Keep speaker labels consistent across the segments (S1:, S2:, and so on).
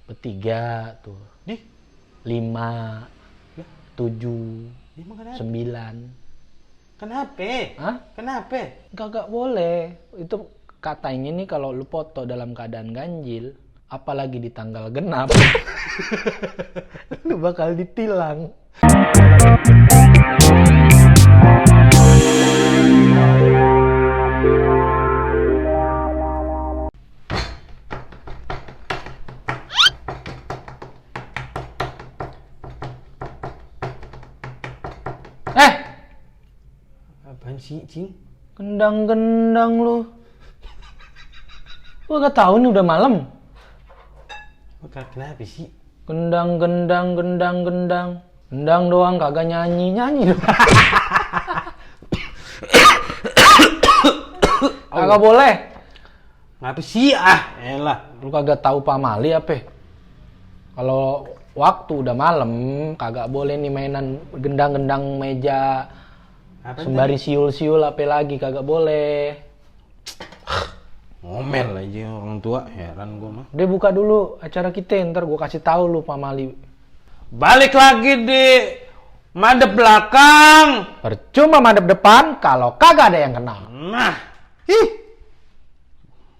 S1: Bertiga tuh.
S2: Dih,
S1: 5,
S2: lah,
S1: 7,
S2: emang kenapa?
S1: 9.
S2: Kenapa?
S1: Hah?
S2: Kenapa?
S1: Kagak boleh. Itu katanya nih kalau lu foto dalam keadaan ganjil, apalagi di tanggal genap, lu bakal ditilang. Eh,
S2: Apaan sih, Cing?
S1: gendang-gendang lu. Lu gak tahu nih udah malam.
S2: Kenapa sih?
S1: Gendang-gendang, gendang-gendang. Gendang doang kagak nyanyi dong. Kagak boleh.
S2: Ngapa sih? Elah.
S1: Lu kagak tahu pamali apa? Kalau waktu udah malam kagak boleh nih mainan gendang-gendang meja.
S2: Apa
S1: Sembari siul-siul apa lagi kagak boleh.
S2: ngomel aja orang tua, heran gua mah.
S1: Udah buka dulu acara kita, ntar gua kasih tahu lu pamali.
S2: Balik lagi di madep belakang.
S1: Percuma madep depan kalau kagak ada yang kenal.
S2: Nah, ih.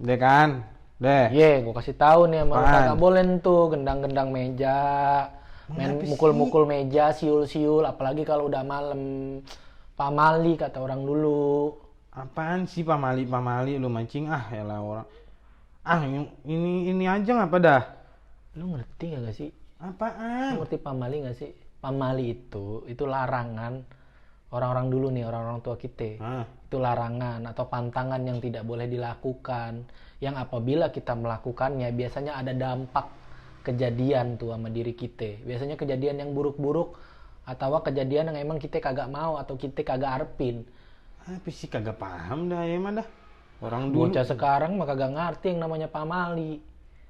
S2: Deh kan, deh.
S1: Ye, gua kasih tahu nih sama lu
S2: Apaan?
S1: kagak boleh tuh gendang-gendang meja. Main
S2: Kenapa sih?
S1: mukul-mukul meja, siul-siul, apalagi kalau udah malam. Pamali kata orang dulu.
S2: Apaan sih pamali lu mancing elah orang. Ini aja ngapa dah?
S1: Lu ngerti gak sih? Lu
S2: Apaan?
S1: ngerti pamali gak sih? Pamali itu larangan. Orang-orang dulu nih, orang-orang tua kita. Itu larangan atau pantangan yang tidak boleh dilakukan. Yang apabila kita melakukannya, biasanya ada dampak kejadian tuh sama diri kita. Biasanya kejadian yang buruk-buruk atau kejadian yang emang kita kagak mau atau kita kagak arepin.
S2: Apa sih kagak paham dah emang dah. Orang dulu.
S1: Bocah sekarang mah kagak ngerti yang namanya pamali.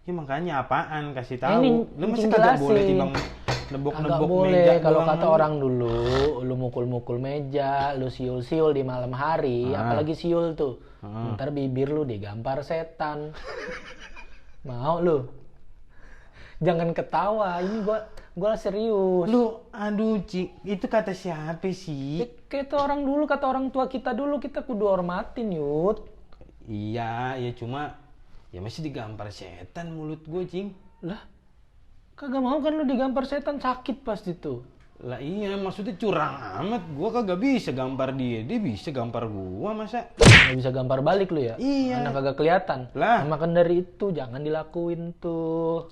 S2: Ya makanya apaan kasih tahu.
S1: Ini
S2: Lu masih
S1: Cing
S2: kagak
S1: jelasin.
S2: boleh timbang
S1: Kagak
S2: nebok-nebok
S1: boleh
S2: meja
S1: kalau
S2: doang
S1: kata
S2: aja.
S1: orang dulu, lu mukul-mukul meja, lu siul-siul di malam hari, apalagi siul tuh. Ntar bibir lu digampar setan. Mau lu? Jangan ketawa, ini gua serius.
S2: Lu aduh Cik, itu kata siapa sih?
S1: Kata orang dulu, kata orang tua kita dulu, kita kudu hormatin, Yud.
S2: Iya, ya cuma ya masih digampar setan mulut gue, Cing.
S1: Lah, kagak mau kan lu digampar setan, sakit pasti tuh.
S2: Lah iya, maksudnya curang amat. Gua kagak bisa gampar dia bisa gampar gua masa.
S1: Nggak bisa gampar balik lu ya?
S2: Iya.
S1: Karena kagak kelihatan.
S2: Lah.
S1: Nah, maka dari itu jangan dilakuin tuh.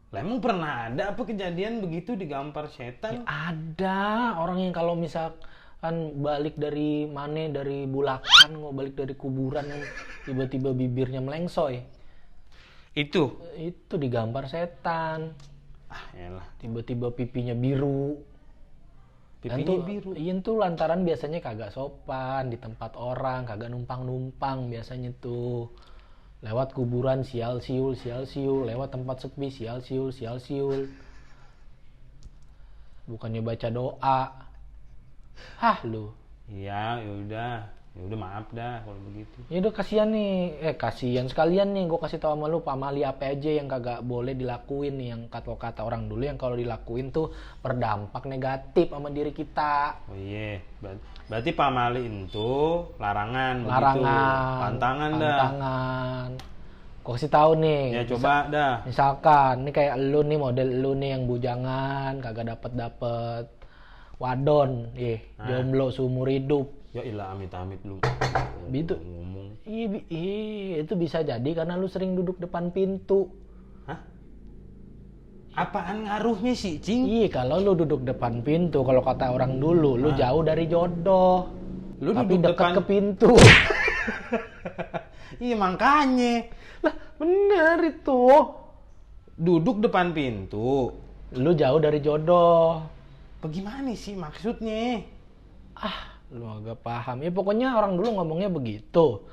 S2: Lah emang pernah ada apa kejadian begitu digampar setan?
S1: Ada orang yang kalau misalkan balik dari mana, dari bulakan, mau balik dari kuburan yang tiba-tiba bibirnya melengsoy.
S2: Itu.
S1: Itu digampar setan.
S2: Elah.
S1: Tiba-tiba pipinya biru.
S2: Pipinya biru.
S1: Iya tuh lantaran biasanya kagak sopan di tempat orang, kagak numpang-numpang biasanya tuh. Lewat kuburan sial-siul, lewat tempat sepi sial-siul. Bukannya baca doa. Hah lu.
S2: Iya, ya udah maaf dah kalau begitu.
S1: Ya udah kasihan nih. Kasihan sekalian nih gue kasih tahu sama lu pamali apa aja yang kagak boleh dilakuin nih, yang kata orang dulu yang kalau dilakuin tuh berdampak negatif sama diri kita.
S2: Oh iya, berarti pamali itu larangan begitu.
S1: Pantangan. Gue kasih tahu nih.
S2: Ya coba dah.
S1: Misalkan nih kayak lu nih, model lu nih yang bujangan, kagak dapet wadon, jomblo seumur hidup.
S2: Ya ilah amit-amit lu.
S1: Gitu.
S2: Ngomong.
S1: Iya, itu bisa jadi karena lu sering duduk depan pintu.
S2: Hah? Apaan ngaruhnya sih, Cing?
S1: Iya, kalau lu duduk depan pintu, kalau kata orang dulu, lu jauh dari jodoh.
S2: Lu
S1: tapi
S2: duduk
S1: dekat
S2: depan
S1: ke pintu.
S2: Iya makanya.
S1: Lah, bener itu.
S2: Duduk depan pintu.
S1: Lu jauh dari jodoh.
S2: Bagaimana sih maksudnya?
S1: Lu agak paham. Ya pokoknya orang dulu ngomongnya begitu.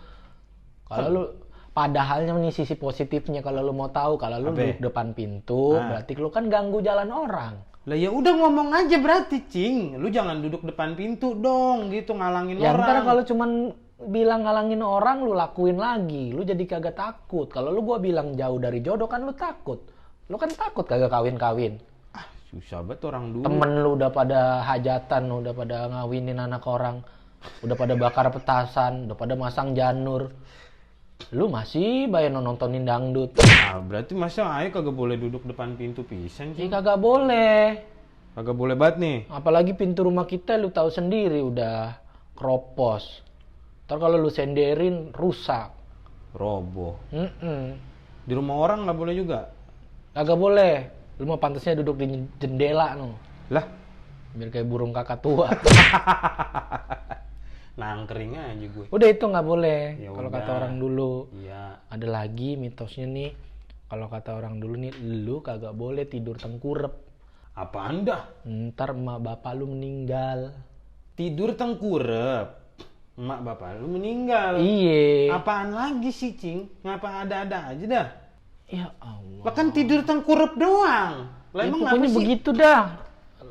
S1: Kalau lu padahalnya nih sisi positifnya, kalau lu mau tahu, kalau lu duduk depan pintu, berarti lu kan ganggu jalan orang.
S2: Lah ya udah ngomong aja berarti, Cing. Lu jangan duduk depan pintu dong, gitu ngalangin
S1: Ya
S2: orang.
S1: ntar kalau cuman bilang ngalangin orang, lu lakuin lagi. Lu jadi kagak takut. Kalau lu gua bilang jauh dari jodoh kan lu takut. Lu kan takut kagak kawin-kawin.
S2: Susah banget orang dulu.
S1: Temen lu udah pada hajatan, udah pada ngawinin anak orang, udah pada bakar petasan, udah pada masang janur. Lu masih bayar nontonin dangdut.
S2: Berarti masa ayo kagak boleh duduk depan pintu pisan sih?
S1: Kagak boleh.
S2: Kagak boleh banget nih.
S1: Apalagi pintu rumah kita lu tahu sendiri udah keropos. Ntar kalau lu senderin rusak.
S2: Roboh.
S1: Mm-mm.
S2: Di rumah orang nggak boleh juga?
S1: Kagak boleh. Lu mau pantasnya duduk di jendela no.
S2: Lah?
S1: Biar kayak burung kakak tua.
S2: Nangkring aja gue.
S1: Udah itu nggak boleh.
S2: Ya
S1: Kalau
S2: udah.
S1: kata orang dulu.
S2: Iya.
S1: Ada lagi mitosnya nih. Kalau kata orang dulu nih, lu kagak boleh tidur tengkurep.
S2: Apaan dah?
S1: Ntar emak bapak lu meninggal.
S2: Tidur tengkurep. Emak bapak lu meninggal.
S1: Iye.
S2: Apaan lagi sih, Cing? Ngapa ada-ada aja dah?
S1: Ya Allah.
S2: Lah kan tidur tengkurep doang. Lah
S1: Ya,
S2: emang
S1: pokoknya
S2: apa sih?
S1: begitu dah.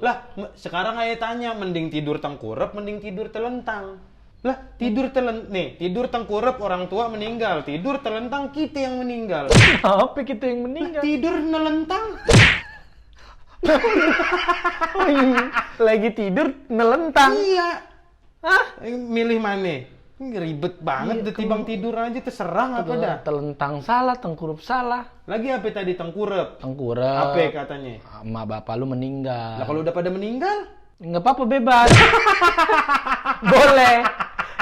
S2: Lah, sekarang aja tanya, mending tidur tengkurep, mending tidur telentang. Lah, tidur tidur tengkurep orang tua meninggal, tidur telentang kita yang meninggal.
S1: Apa kita yang meninggal?
S2: Tidur nelentang.
S1: Oh, iya. Lagi tidur nelentang.
S2: Iya.
S1: Hah?
S2: Milih mana? Ini ribet banget, detimbang tidur aja terserang apa dah.
S1: Telentang salah, tengkurep salah.
S2: Lagi apa tadi tengkurep?
S1: Tengkurep.
S2: Apa katanya?
S1: Emak bapak lu meninggal.
S2: Lah kalau udah pada meninggal?
S1: Nggak apa-apa, bebas. Boleh.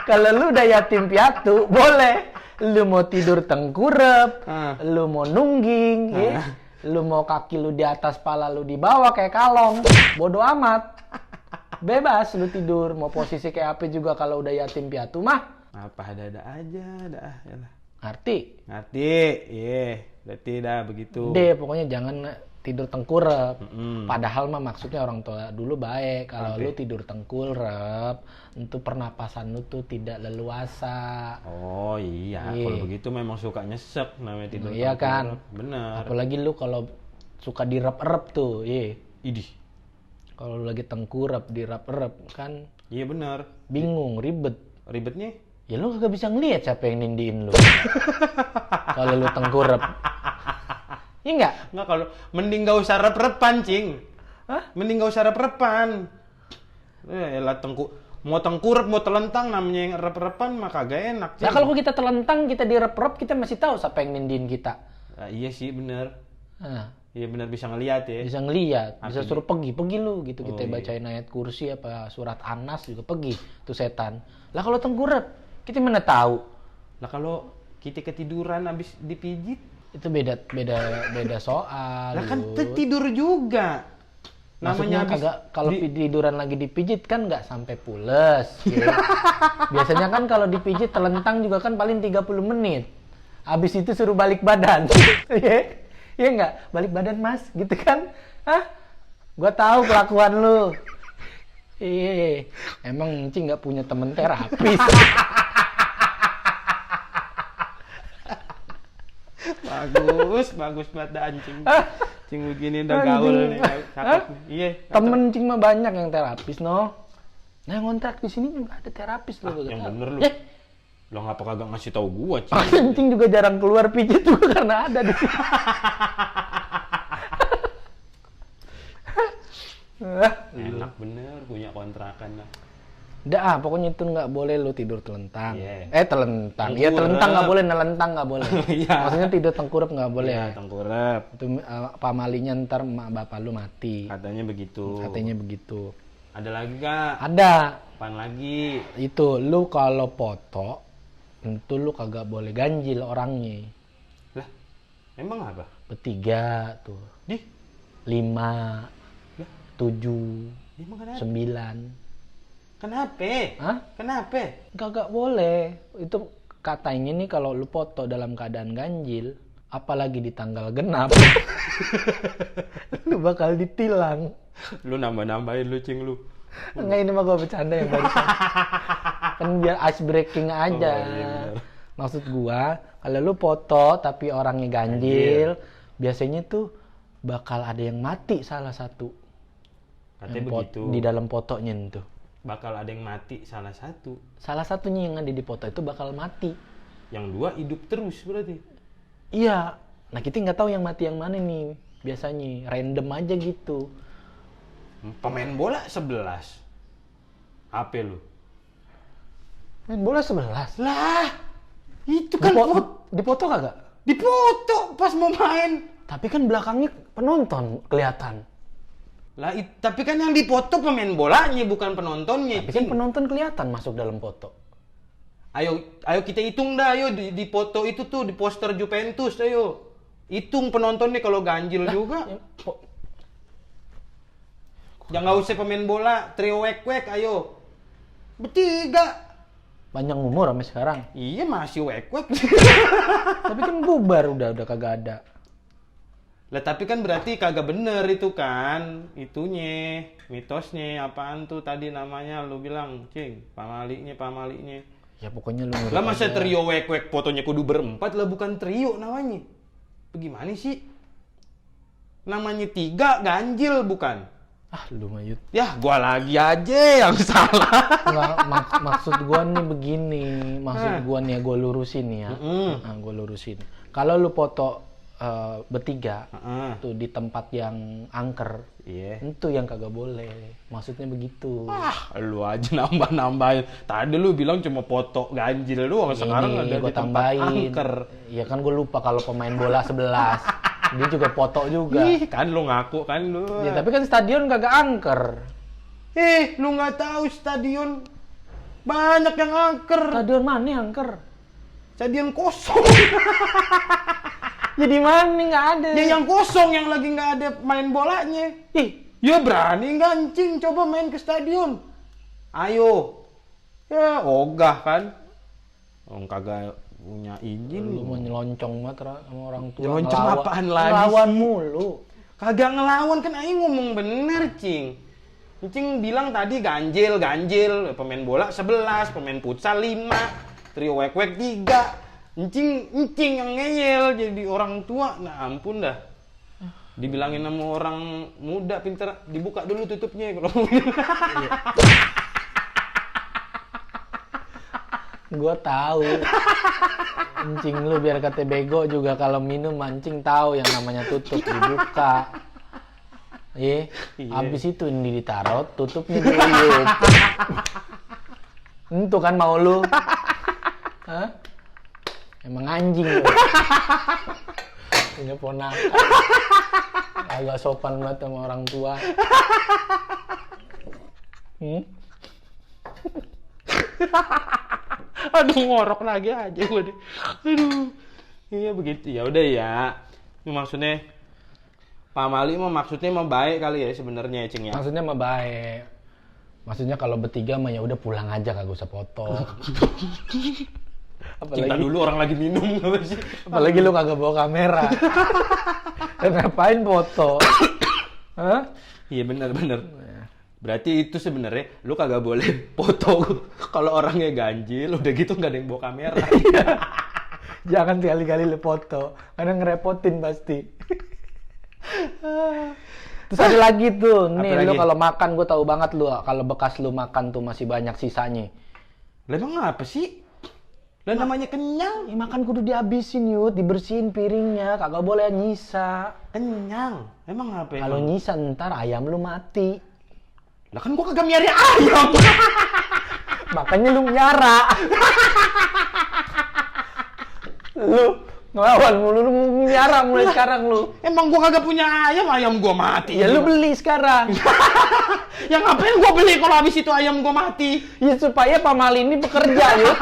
S1: Kalau lu udah yatim piatu, boleh. Lu mau tidur tengkurep, lu mau nungging, ya. Lu mau kaki lu di atas, pala lu di bawah kayak kalong. Bodoh amat. Bebas lu tidur, mau posisi kayak apa juga kalau udah yatim piatu mah.
S2: Apa ada-ada aja, dah. Yalah.
S1: Ngerti?
S2: Ngerti, iya. Berarti dah begitu.
S1: Pokoknya jangan tidur tengkurep. Padahal mah maksudnya orang tua dulu baik. Kalau lu tidur tengkurep, itu pernapasan lu tuh tidak leluasa.
S2: Oh iya, kalau begitu memang suka nyesek namanya tidur
S1: Iya kan?
S2: Bener.
S1: Apalagi lu kalau suka direp-rep tuh, iya.
S2: Idih.
S1: Kalau lu lagi tengkurap, direp-rep kan
S2: Iya bener.
S1: bingung, ribet.
S2: Ribetnya?
S1: Ya lu kagak bisa ngeliat siapa yang nindiin lu. Kalau lu tengkurap. Iya enggak?
S2: Enggak, kalau mending gak usah rep-repan, Cing.
S1: Hah?
S2: Mending gak usah rep-repan. Elah mau tengkurap, mau telentang namanya yang rep-repan mah kagak enak, Cing.
S1: Nah kalau kita telentang, kita direp-rep, kita masih tahu siapa yang nindiin kita.
S2: Nah, iya sih bener.
S1: Nah,
S2: Iya bener, bisa ngeliat ya.
S1: bisa ngeliat, bisa suruh pergi lu gitu. Kita
S2: iya.
S1: bacain ayat kursi apa surat Anas juga pergi tuh setan. Lah kalau tengkurap, kita mana tahu?
S2: Lah kalau kita ketiduran abis dipijit,
S1: Itu beda soal.
S2: lah kan
S1: Lut.
S2: tidur juga.
S1: Maksudnya
S2: Namanya
S1: kagak kalau tiduran lagi dipijit kan nggak sampai pules. Ya. Biasanya kan kalau dipijit telentang juga kan paling 30 menit. Habis itu suruh balik badan. Iya nggak? Balik badan mas, gitu kan? Hah? Gua tahu kelakuan lu. Iya, emang Encing nggak punya temen terapis.
S2: bagus banget dah Cing. Cing begini udah gaul nih, cakep nih. Iya.
S1: Temen Encing mah banyak yang terapis, no. Nah, ngontrak di sini juga ada terapis lo.
S2: Yang bener lu. Lo ngapa kagak ngasih tahu gua, Cing?
S1: Encing juga jarang keluar pijit juga karena ada di sini.
S2: Enak bener punya kontrakan lah.
S1: Dah, pokoknya itu nggak boleh lu tidur telentang.
S2: Yeah.
S1: Telentang. Iya telentang nggak boleh, nelentang nggak boleh.
S2: Iya.
S1: Maksudnya tidur tengkurap nggak boleh.
S2: Iya, tengkurap.
S1: Itu pamalinya ntar emak bapak lu mati.
S2: Katanya begitu.
S1: Katanya begitu.
S2: Ada lagi gak?
S1: Ada.
S2: Apaan lagi?
S1: Itu lu kalau foto, itu lu kagak boleh ganjil orangnya.
S2: Lah, emang apa?
S1: Bertiga tuh. 5, 7,
S2: Emang kenapa?
S1: 9.
S2: Kenapa?
S1: Hah?
S2: Kenapa?
S1: Kagak boleh. Itu katanya nih kalau lu foto dalam keadaan ganjil, apalagi di tanggal genap, lu bakal ditilang.
S2: Lu nambah-nambahin lu, Cing lu.
S1: Enggak, ini mah gua bercanda yang barusan. Kan biar ice breaking aja.
S2: Oh, iya bener.
S1: Maksud gua, kalau lu foto tapi orangnya ganjil, biasanya tuh bakal ada yang mati salah satu.
S2: Katanya begitu.
S1: Di dalam fotonya tuh.
S2: Bakal ada yang mati salah satu.
S1: Salah satunya yang ada di foto itu bakal mati.
S2: Yang dua hidup terus berarti.
S1: Iya. Nah kita nggak tahu yang mati yang mana nih. biasanya random aja gitu.
S2: Pemain bola 11. Apa lu?
S1: Main bola 11.
S2: Lah, itu kan
S1: Dipoto kagak?
S2: dipoto pas mau main.
S1: Tapi kan belakangnya penonton kelihatan.
S2: Lah, tapi kan yang dipoto pemain bolanya bukan penontonnya.
S1: Tapi kan penonton kelihatan masuk dalam foto.
S2: Ayo kita hitung dah, ayo di foto itu tuh di poster Juventus, ayo. Hitung penontonnya kalau ganjil juga. Jangan nggak usah pemain bola, trio wek-wek, ayo. Bertiga.
S1: Panjang umur sampai sekarang.
S2: Iya masih wek-wek.
S1: Tapi kan bubar udah kagak ada.
S2: Lah tapi kan berarti kagak bener itu kan, itunya, mitosnya, apaan tuh tadi namanya lu bilang, Cing, pamaliknya.
S1: Ya pokoknya lu nurut
S2: Lah masa
S1: aja.
S2: trio wek-wek fotonya kudu berempat lah, bukan trio namanya. Bagaimana sih? Namanya 3 ganjil bukan?
S1: Ah lu Mayut.
S2: Ya gua lagi aja yang salah.
S1: Enggak, maksud gua nih begini. Maksud gua nih gua lurusin nih ya. Nah, gua lurusin. Kalau lu foto bertiga tuh di tempat yang angker, itu yang kagak boleh. Maksudnya begitu.
S2: Lu aja nambah-nambahin. Tadi lu bilang cuma foto ganjil doang, sekarang ada
S1: gua
S2: di tempat
S1: tambahin.
S2: angker.
S1: Ya kan gua lupa kalau pemain bola 11. Dia juga foto juga.
S2: Ih, kan lu ngaku kan lu.
S1: Ya tapi kan stadion kagak angker.
S2: Lu nggak tahu stadion banyak yang angker.
S1: Stadion mana yang angker?
S2: Stadion kosong.
S1: Jadi mana nggak ada?
S2: Ya yang kosong yang lagi nggak ada main bolanya. Ya berani gancing coba main ke stadion. Ayo. Ya ogah kan. Kagak punya izin.
S1: Lu mau nyeloncongan banget sama orang tua.
S2: Nyeloncongan apaan lagi
S1: ngelawan
S2: sih?
S1: mulu.
S2: Kagak ngelawan kan aing ngomong bener, Cing. Cing bilang tadi ganjil, pemain bola 11, pemain futsal 5, trio wek-wek 3. Encing yang ngeyel jadi orang tua. Nah ampun dah. Dibilangin sama orang muda pinter, dibuka dulu tutupnya kalau
S1: Gua tahu. Encing lu biar kata bego juga kalau minum mancing tahu yang namanya tutup dibuka. Iya. Habis itu ini ditaruh, tutupnya dulu. Itu kan mau lu. Hah? Emang anjing lu. Ini ponakan. Agak sopan banget sama orang tua.
S2: Aduh ngorok lagi aja gue deh. Aduh. Iya begitu ya udah ya. Ini maksudnya Pak Mali mah maksudnya mah baik kali ya sebenarnya Cing ya.
S1: Maksudnya mah baik. Maksudnya kalau bertiga mah ya udah pulang aja kagak usah foto.
S2: Cinta dulu orang lagi minum apa sih?
S1: Apalagi lu kagak bawa kamera. Ngapain foto? Hah?
S2: Iya benar. Berarti itu sebenarnya lu kagak boleh foto kalau orangnya ganjil, udah gitu nggak ada yang bawa kamera.
S1: Jangan sekali-kali lu foto, karena ngerepotin pasti. Terus ada lagi tuh, nih lu kalau makan gue tahu banget lu kalau bekas lu makan tuh masih banyak sisanya.
S2: Lah emang apa sih? Lah namanya kenyang.
S1: Ya, makan kudu dihabisin Yud, dibersihin piringnya, kagak boleh nyisa.
S2: Kenyang. Emang apa ya?
S1: Kalau nyisa ntar ayam lu mati.
S2: Lah kan gua kagak miara ayam.
S1: Makanya lu miara. Lu ngelawan mulu, lu miara mulai sekarang lu.
S2: Emang gua kagak punya ayam gua mati.
S1: Ya lu beli sekarang.
S2: Ya ngapain gua beli kalau habis itu ayam gua mati?
S1: Ya supaya Pak Mali ini bekerja Yud.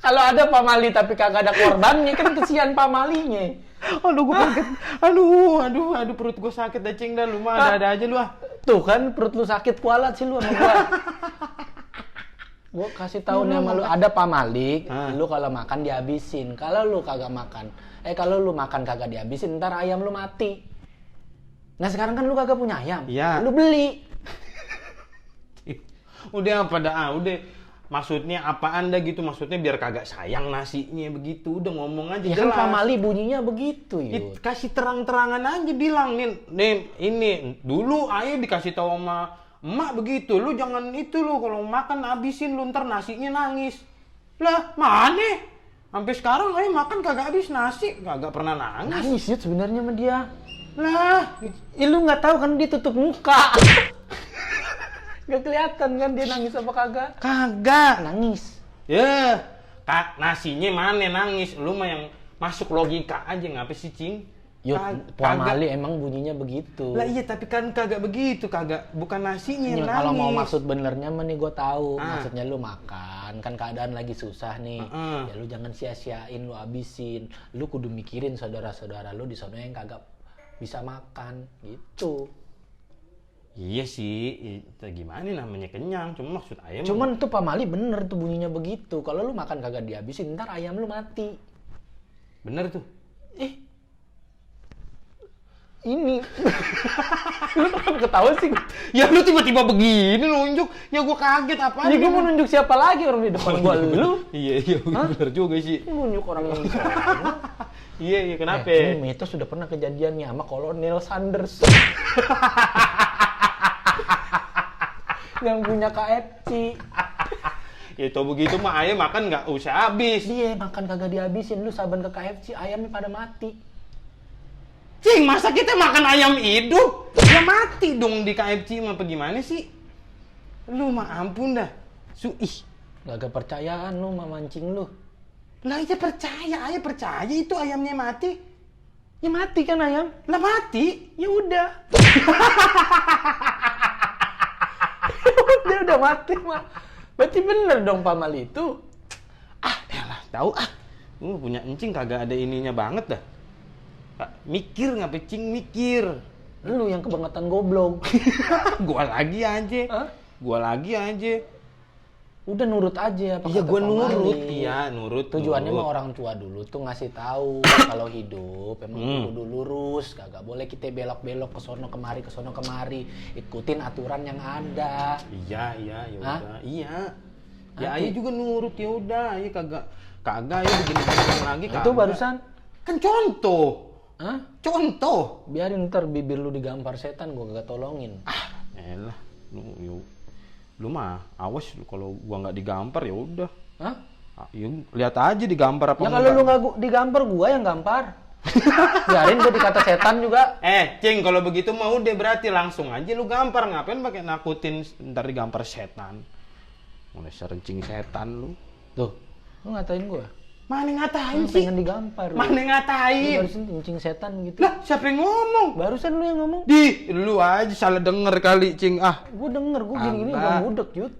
S1: Kalau ada Pak Mali tapi kagak ada korbannya kan kesian Pak Malinya.
S2: Aduh gua kaget. Aduh perut gua sakit dah Cing dah, lu mah ada aja lu ah.
S1: Tuh kan perut lu sakit kualat sih lu sama gua. Gua kasih tahu nih sama lu ada Pak Malik, lu kalau makan dihabisin. Kalau lu kagak makan, kalau lu makan kagak dihabisin, ntar ayam lu mati. Nah sekarang kan lu kagak punya ayam,
S2: ya.
S1: Lu beli.
S2: Udah apa dah, udah. Maksudnya apa anda gitu? Maksudnya biar kagak sayang nasinya begitu. Udah ngomong aja
S1: ya
S2: jelas.
S1: Kan Pak Mali bunyinya begitu Yud.
S2: Kasih terang-terangan aja bilang nih ini dulu ayo dikasih tahu sama emak begitu. Lu jangan itu lu kalau makan habisin lu ntar nasinya nangis. Lah mana? Sampai sekarang ayah makan kagak habis nasi, kagak pernah nangis.
S1: Nangis Yud sebenarnya sama dia.
S2: Lah,
S1: Lu nggak tahu kan dia tutup muka. Gak kelihatan kan dia nangis apa kagak?
S2: kagak.
S1: Nangis.
S2: Ya, nasinya mana nangis? Lu mah yang masuk logika aja, ngapa sih, Cing?
S1: Yud, Puan Mali emang bunyinya begitu.
S2: Lah iya, tapi kan kagak begitu, kagak. Bukan nasinya yang nangis.
S1: Kalau mau maksud benernya mah nih gue tahu. Maksudnya lu makan, kan keadaan lagi susah nih. Ya lu jangan sia-siain, lu habisin. Lu kudu mikirin saudara-saudara lu di sana yang kagak bisa makan, gitu.
S2: Iya sih, gimana namanya kenyang. Cuma maksud ayam.
S1: Cuman tuh Pak Mali bener tuh bunyinya begitu. Kalau lu makan kagak dihabisin, ntar ayam lu mati.
S2: Bener tuh.
S1: Ini lu kenapa ketawa sih?
S2: Ya lu tiba-tiba begini nunjuk, ya gua kaget apaan.
S1: Ini gua mau nunjuk siapa lagi orang di depan gua, lu?
S2: Iya, bener juga sih.
S1: Nunjuk orang yang di sana.
S2: Iya, kenapa?
S1: Ini mitos sudah pernah kejadiannya sama Kolonel Sanders. Yang punya KFC.
S2: Ya itu begitu mah ayam makan nggak usah habis.
S1: Dia makan kagak dihabisin, lu saban ke KFC ayamnya pada mati.
S2: Cing, masa kita makan ayam hidup? Ya mati dong di KFC mah apa gimana sih? Lu mah ampun dah.
S1: Gak percayaan lu memancing lu.
S2: Lah ya percaya, ayah percaya itu ayamnya mati.
S1: Ya mati kan ayam?
S2: Lah mati?
S1: Ya udah. Dia udah mati mah. Berarti bener dong Pak Mali itu.
S2: Elah, tahu Lu punya encing kagak ada ininya banget dah. Mikir ngapa Cing mikir.
S1: Lu yang kebangetan goblok.
S2: Gua lagi aja. Gua lagi aja.
S1: Udah nurut aja apa
S2: Iya,
S1: kata
S2: gua
S1: Pak
S2: nurut.
S1: Mali.
S2: Iya, nurut.
S1: Tujuannya mah orang tua dulu tuh ngasih tahu kalau hidup emang kudu lurus, kagak boleh kita belok-belok ke sono kemari. Ikutin aturan yang ada.
S2: Iya, ya udah. Iya. Ya ayah juga nurut, ya udah. Ayah kagak ya begini lagi kagak.
S1: Itu barusan
S2: Kan contoh. Contoh.
S1: Biarin ntar bibir lu digampar setan, gua kagak tolongin.
S2: Elah, lu mah awas kalau gua nggak digampar ya udah. Ya, lihat aja digampar apa
S1: ya kalau lu nggak digampar, gua yang gampar. Biarin gua dikata setan juga.
S2: Cing, kalau begitu mah udah berarti langsung aja lu gampar. Ngapain pakai nakutin ntar digampar setan? Mulai serencing setan lu.
S1: Tuh, lu ngatain gua.
S2: Mana ngatain sih?
S1: Pengen digampar.
S2: Mana ngatain?
S1: Barusan kencing setan gitu.
S2: Lah, siapa yang ngomong?
S1: Barusan lu yang ngomong.
S2: Lu aja salah denger kali, Cing.
S1: Gua denger, gua gini-gini gak budek, Yud.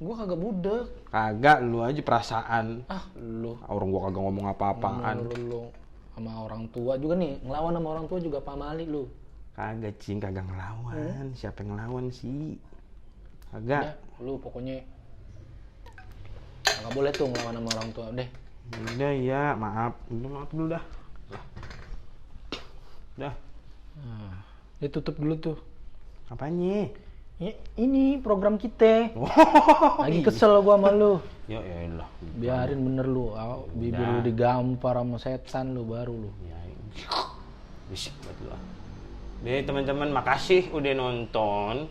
S1: Gua kagak budek.
S2: Kagak, lu aja perasaan.
S1: Lu.
S2: Orang gua kagak ngomong apa-apaan.
S1: Lu sama orang tua juga nih, ngelawan sama orang tua juga Pak Mali lu.
S2: Kagak, Cing, kagak ngelawan. Siapa yang ngelawan sih? Kagak.
S1: Lu pokoknya nggak boleh tuh ngelawan sama orang tua deh.
S2: Udah ya, maaf. Udah maaf dulu dah. Udah.
S1: Ditutup dulu tuh.
S2: Apanya?
S1: Ya, ini program kita. Lagi kesel gua sama lu.
S2: Ya elah.
S1: Biarin bener lu. Bibir lu digampar sama setan lu baru lu.
S2: Ya. Bisik betul lah. Deh teman-teman, makasih udah nonton.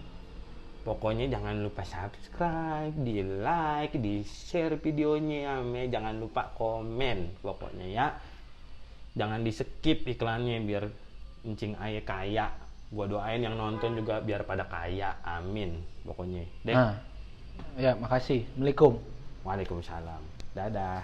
S2: Pokoknya jangan lupa subscribe, di like, di share videonya, jangan lupa komen. Pokoknya ya, jangan di skip iklannya biar encing ayah kaya. Gua doain yang nonton juga biar pada kaya, amin. Pokoknya.
S1: Ya makasih. Assalamualaikum.
S2: Waalaikumsalam. Dadah.